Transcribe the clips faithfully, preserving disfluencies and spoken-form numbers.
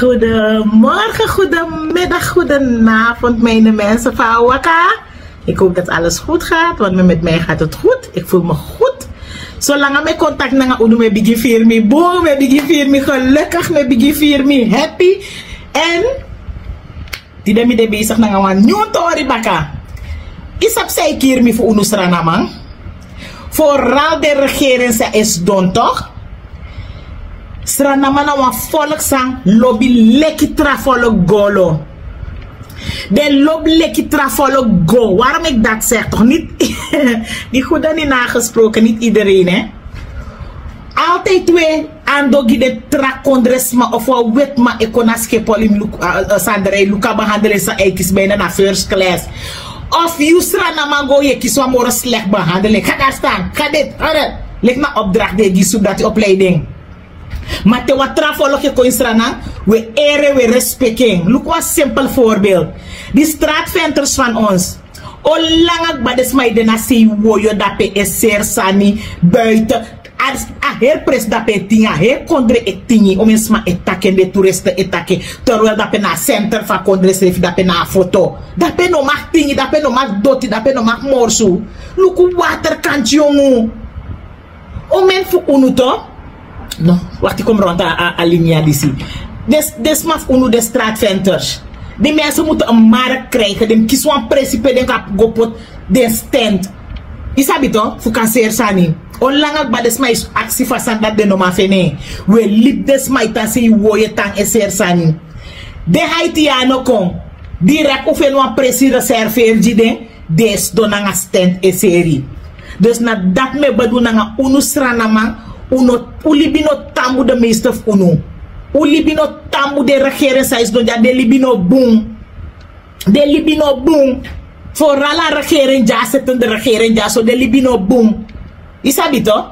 Goedemorgen, goedemiddag, goedenavond, mijne mensen van Awaka. Ik hoop dat alles goed gaat, want met mij gaat het goed. Ik voel me goed. Zolang mi contact nanga unu, mi bigin firi mi boom, mi bigin firi mi gelukkig, mi bigin firi mi happy. En tide mi de bezig nanga wan nyun tori baka. Yu sabi san e kiri mi fu unu Sranaman? Vooral de regering san e sidon, toch? Sranaman na wan volk san lobi leki tra volk go lo. Den lobi leki tra volk go. Waarom ik dat zeg, toch? Niet, niet goed en niet nagesproken, niet iedereen, hè. Altijd wi e ando gi den tra kondresma of wan wetiman e kon na Schiphol, yu mus luku, eh, eh, san drai, luku a behandeling san a e kisi, bijna na first class. Of yu Sranaman go, yu e kisi wan moro slecht behandeling. Ga daar staan, ga dit, ga dat. Leki na opdracht den e gi yu, so dati opleiding. Ma te wan tra volk e kon ini Sranan, wi e ere, wi e respeki en. Luku wan simpel voorbeeld. Di straatventers van ons. Olanga kba den sma e de na sei woyo dape e seri sani buiten. A, a heri presi dape e tingi, a heri kondre e tingi. Omeni sma e taki en, den toeristen e taki en. Terwijl dape na a center fu a kondre srefi, dape na a foto. Dape no mag tingi, dape no mag doti, dape no mag morsu. Luku waterkantjongu. Omeni fu unu, toch? No, wakti, kon mi rond a, a, a linia disi. Den, den sma fu unu, den straatventers. Die mensen moeten een markt krijgen. Den mus kisi wan presi pe den kan go poti den stand. Yu sabi, toch, fu kan seri sani. Olanga kba den sma e aksi fu a sani dati den no man feni en. Wi e libi den sma e tan sei woyo tan e seri sani. Den Haitiano kon. Direct un feni wan presi reserveri gi den. Den e sidon nanga stand e seri. Dus na dati mi e bedoel nanga unu Sranaman, un no, un libi no tan bun, de meeste fu unu. Un libi no tan bun, den regering san e sidon dya, den libi no bun. Den libi no bun. Vooral a regering dya, a zittende regering dya, so den libi no bun. Yu sabi, toch?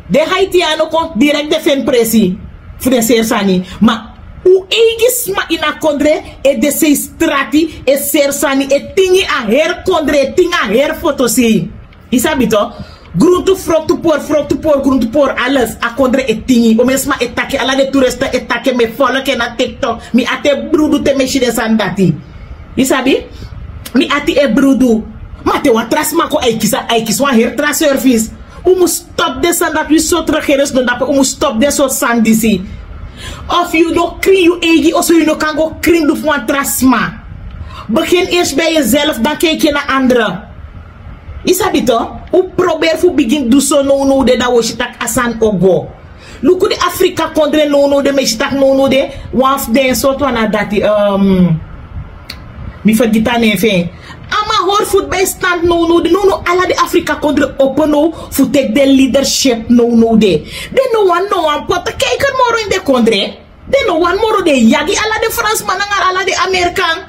Den Haitiano kon, direct den feni presi fu den seri sani. Ma un eigi sma ini a kondre e de sei strati, e seri sani, e tingi a heri kondre, e tingi a heri fotosei. Yu sabi, toch? Gruntu, froktu pori, froktu pori, gruntu pori, alles. A kondre e tingi. Omeni sma e taki, ala den toeristen e taki, mi e follow en na TikTok. Mi ati e brudu te mi e si den sani dati. Yu sabi? Mi ati e brudu. Ma te wan tra sma kon, a e kisi, a e kisi wan heri tra service. Un mus stop den sani dati, wi sortu regering sidon dape, un mus stop den sortu sani disi. Of yu no krin yu eigi oso, yu no kan go krin du fu wan tra sma. Begin eerst bij jezelf, dan kijk je naar anderen. Yu sabi, toch? Un proberi fu bigin du so nownow de, dan wi o si tak' a sani o go. Luku den Afrika kondre nownow de, mi e si tak' nownow de, wan fu den sortu wan na dati, ehm, mi fergiti a nen fu en. A man hori fu bijstand nownow de, nownow ala den Afrika kondre opo now fu teki den leadership nownow de. Den no wani no wan portekijker moro ini den kondre. Den no wani moro, den e yagi ala den Fransman nanga ala den Amerikan.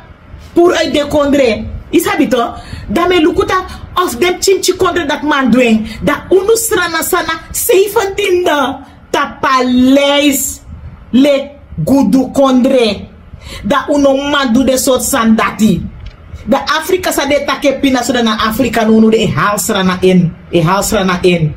Puru uit den kondre. Yu sabi, toch? Dan mi e luku taki of den pikin pikin kondre dati man du en. Dan unu Srana san na zeventiende, tapu a lijst leki gudu kondre. Dan un no man du den sortu sani dati. Dan Afrika san den e taki e pina so, dan na Afrika nownow den e hali Srana in. E hali Srana in.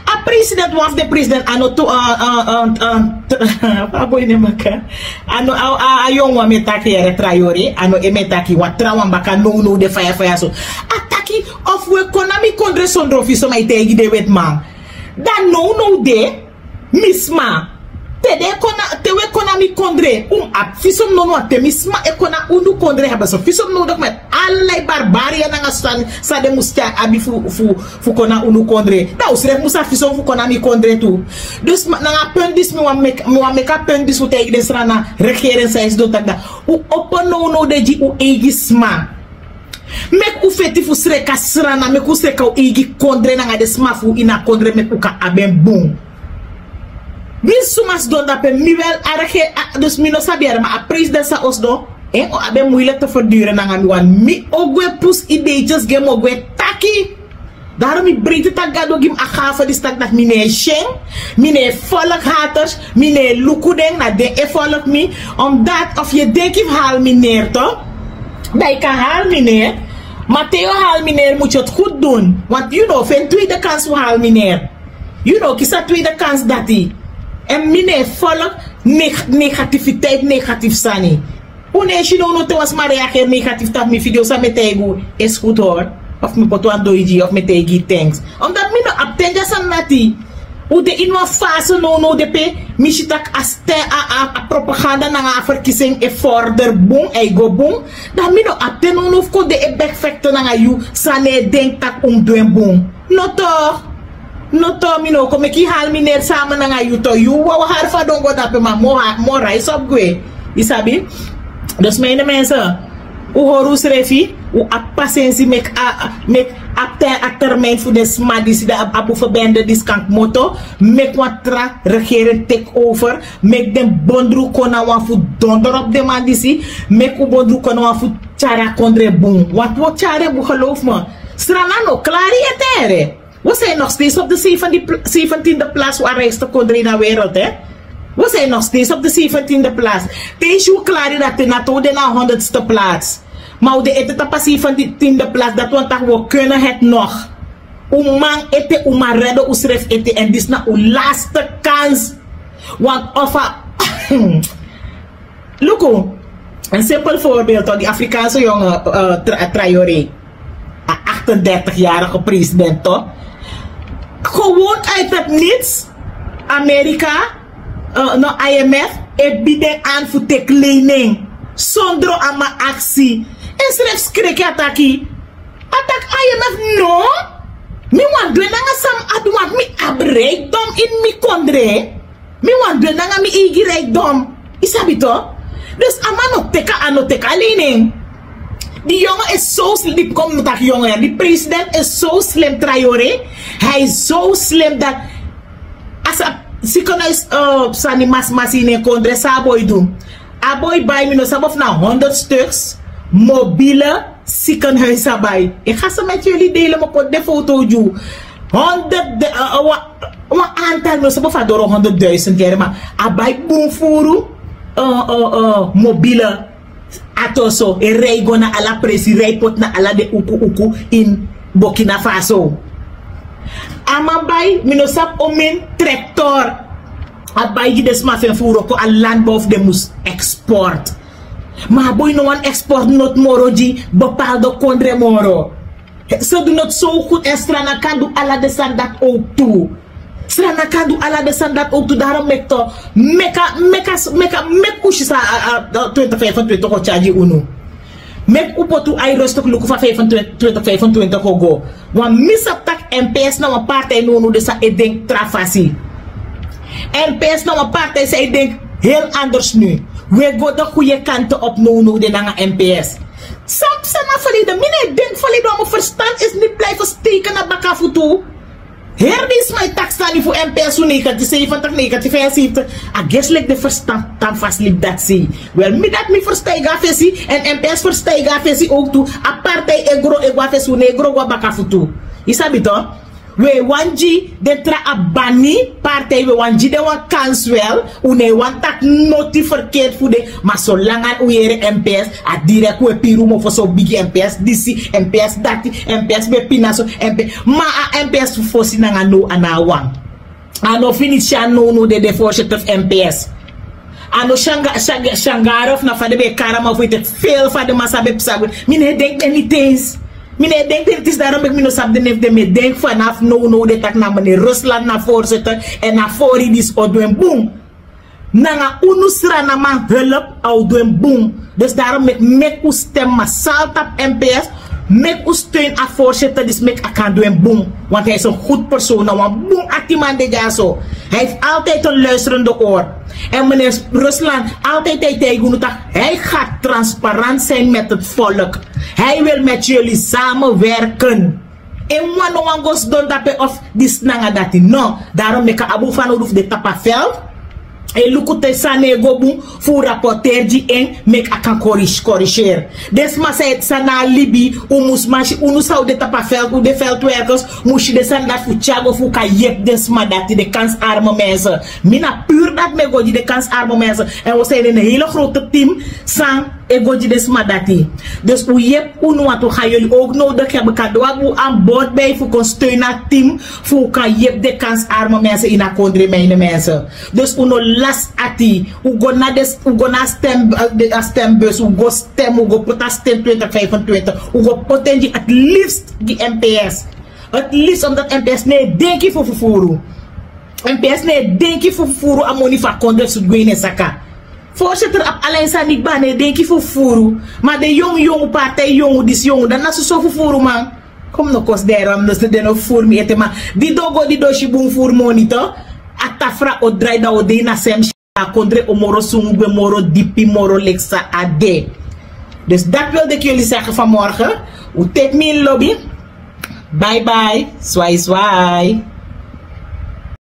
A president, wan fu den president, a no tu, a, a, a, a, a boi nen baka. A no, a, a, a yongu wan mi e taki, yere, Traoré, a no en mi e taki, wan tra wan baka nownow de faya faya so. A taki, of wi e kon na mi kondre sondro visum, a e taigi den wetiman. Dan nownow de, mi sma, te den e kon na, te wi e kon na mi kondre, un mus abi visum nownow, te mi sma e kon na unu kondre, a abi so visum nownow, met ala barbarian nanga san, san den mus tyari abi fu, fu, fu kon na unu kondre. Dan un srefi mus abi visum fu kon na mi kondre tu. Dus ma, nanga a punt disi mi wani meki, mi wani meki a punt disi fu taigi den Srana regering san e sidon, taki dan un opo nownow de gi un eigi sma. Meki un feti fu sreka Srana, meki un sreka un eigi kondre nanga den sma fu un ini a kondre, meki un kan abi en bun. Mi suma sidon dape, mi wel arge, a, dus mi no sabi yere, ma a president san o sidon, en o abi en moeilijk te verduren nanga mi, want mi o gwe pusu ideetjes gi en, mi o gwe taki. Daarom mi breiti taki Gado gi mi a gave disi, taki dati mi no e syen, mi no e volghaters, mi no e luku den, na den e volg mi. Omdat of yu e denki fu hali mi neer, toch? Dan yu kan hali mi neer, ma te yu o hali mi neer, moet je het goed doen. Want yu no o feni tweede kans fu hali mi neer. Yu no o kisi a tweede kans dati. En mi no e volg Negativiteit, negatief sani. Un no e si now no te wan sma reageri negatief tapu mi video san mi e taigi un. Is goed hoor. Of mi poti wan doi gi yu of mi e taigi yu thanks. Omdat mi no abi ten gi a sani dati. Un de ini wan fase now now de pe mi si tak' a sten a propaganda nanga a verkiezing e vorder bun, a e go bun. Dan mi no abi ten now now fu kon de e bek fekte nanga yu san no e denki tak' un mus du en bun. Noto. Noto mi no o kon meki yu hali mi neri sama nanga yu to yu wawan hari fadon go dape ma moro rai sopu gwe. Yu sabi? Dus mine mense, un hori unsrefi. Un abi pasensi meki abi ten a termine fu den sma disi di abi abi un ferbende disi kan kmoto. Meki wan tra regering teki over. Meki den bondru kon na wan fu dondro opu den man disi. Meki un bondru kon na wan fu tyari a kondre bun. Wantu wi o tyari en bun gelowfu mi. Srana no klari ete here. Wi sin nog steeds op de zeventiende plaats fu a rijkste kondre ini a wereld. Wi sin nog steeds op de zeventiende plaats. Te yu si un klari dati na te un de na a honderdste plaats. Ma un de ete tapu a zeventiende plaats dati wani taki wi o kunnen het nog. Un man ete un man rede unsrefi ete èn disi na un laste kans. Want of a luku, en simpel voorbeeld to di afrikaanse yonge, trayore, a achtendertig jarige president to. Gewoon uit het niets amerika, no imf, e bidi en aan fu teki lening sondro a man aksi. En srefi skreki a taki, a taki imf no. Mi wani du en nanga san mi abi want mi abi rijkdom ini mi kondre. Mi wani du en nanga mi eigi rijkdom. Yu sabi to? Dus a man no teki a no teki a lening. Di yonge is so slim di kon mi taki yonge ya di president is so slim trayore. Hij is so slim dat a sa sikenhuis sani masmasi ini en kondre san a boi du. A boi bai mi no sabi of na honderd stuks mobile sikenhuis a bai. Eki a sa meti yuli dele mi o poti den foto gi unu. Honderd wan antal mi no sabi of a doro honderdduisend yere ma a bai bun furu. Mobile. Atoso e rei go na ala presi rei poti na ala den uku uku ini burkina faso. A man bai mi no sabi omen trektor. A bai gi den sma fu en fu wroko a landbou fu den mus export. Ma a boi no wani export noti moro gi bepaalde kondre moro. Srefi du noti so gudu èn srana kan du ala den sani dati owtu. Srana kan du ala den sani dati owtu darom meki to meki a meki a meki a meki un si san a twenti fifentwinti o tyari gi unu. Meki un poti un ai rostok luku fa fifentwinti fifentwinti o go. Wan mi sabi tak' mps na wan partij nownow de san e denki tra fasi. Mps na wan partij san e denki heli anders nu. Wi e go de guye kante opu nownow de nanga mps. San san na ferleden mi no e denki ferleden wan mi ferstan isi ni blijfe steken na baka futu. Heri den sma e taki sani fu mps fu negentin seventig negentin vijfenseventig. A gesi leki den ferstan tan fasi libi dati sei. Wel mi dati mi ferstan e go a fesi èn mps ferstan e go a fesi owtu. A partij e gro e go a fesi un no e gro go a baka futu. Yu sabi to? Wi e wani gi den tra a bani partij wi e wani gi den wan kansi wel. Un no e wani taki noti ferkerti fu den. Ma solanga un yere mps a direk un e piri un mofo so bigi mps disi mps dati. Mps ben pina so mps ma a mps fu fosi nanga now a na a wan. A no fini tyari nownow den de voorzitter fu mps. A no syangare fu na fa den ben e kari a man fu ete. Feel fa den man sabi e psa gwe. Mi no e denki den niti ens. Mi no e denki den niti ens darom meki mi no sabi den nen fu den mi e denki fanafu nownow den taki na mene rusland na voorzitter. Èn na fori disi o du en bun. Nanga unu sranaman help a o du en bun. Dus darom meki meki un stem masal tapu mps. Meki un steun a voorzitter disi meki a kan du en bun. Want hij is en goed persoon na wan bun atiman de dyaso. Hij hefi altijdi en luisterende oor. En mene rusland altijdi hij taigi unu taki hij gati transparant zijn met het volk. Hij wil met yuli samenwerken. En wan no wan go sidon dape of disi nanga dati no. Darom meki a abi un fanowdu fu de tapu a veld. E luku te sani e go bun fu un rapporteri gi en. Meki a kan koriseri den sma san na a libi. Un mus man si unu san un de tapu a veld un de veldwerkers. Mus si den sani dati fu tyari go fu un kan yepi den sma dati den kansarme mense. Mi na puru dati mi e go gi den kansarme mense. Èn un o seni en heli grote tim san e go gi den sma dati. Dus un yepi unu wantu ga yoli owk nowdigi hebi kan du a bun an bord bei fu kon steun a tim fu un kan yepi den kansi arme mense ini a kondre mine mense. Dus un no lasi ati. Un go na a stembus un go stem un go poti a stem twintig vijfentwintig un go poti en gi at least gi mps. At least omdat mps no e denki fu fufuru. Mps no e denki fu fufuru a moni fu a kondre fu sutu gwe ini en saka. Voorzitter abi ala en sani kba no e denki fu fufuru. Ma den yongu yongu partij yongu disi yongu dan na soso fufuru man. Kon mi no konsideri wan mi no si den no fufuru mi ete ma di don go di don si bun fufuru moni to. A tafra o drai dan o de ini a sem si a kondre o moro sungu gwe moro dipi moro leki san a de. Dus dati wil deki yuli saki fanmorgen. Un teki mi ini lobi. Baibai. Swai swai.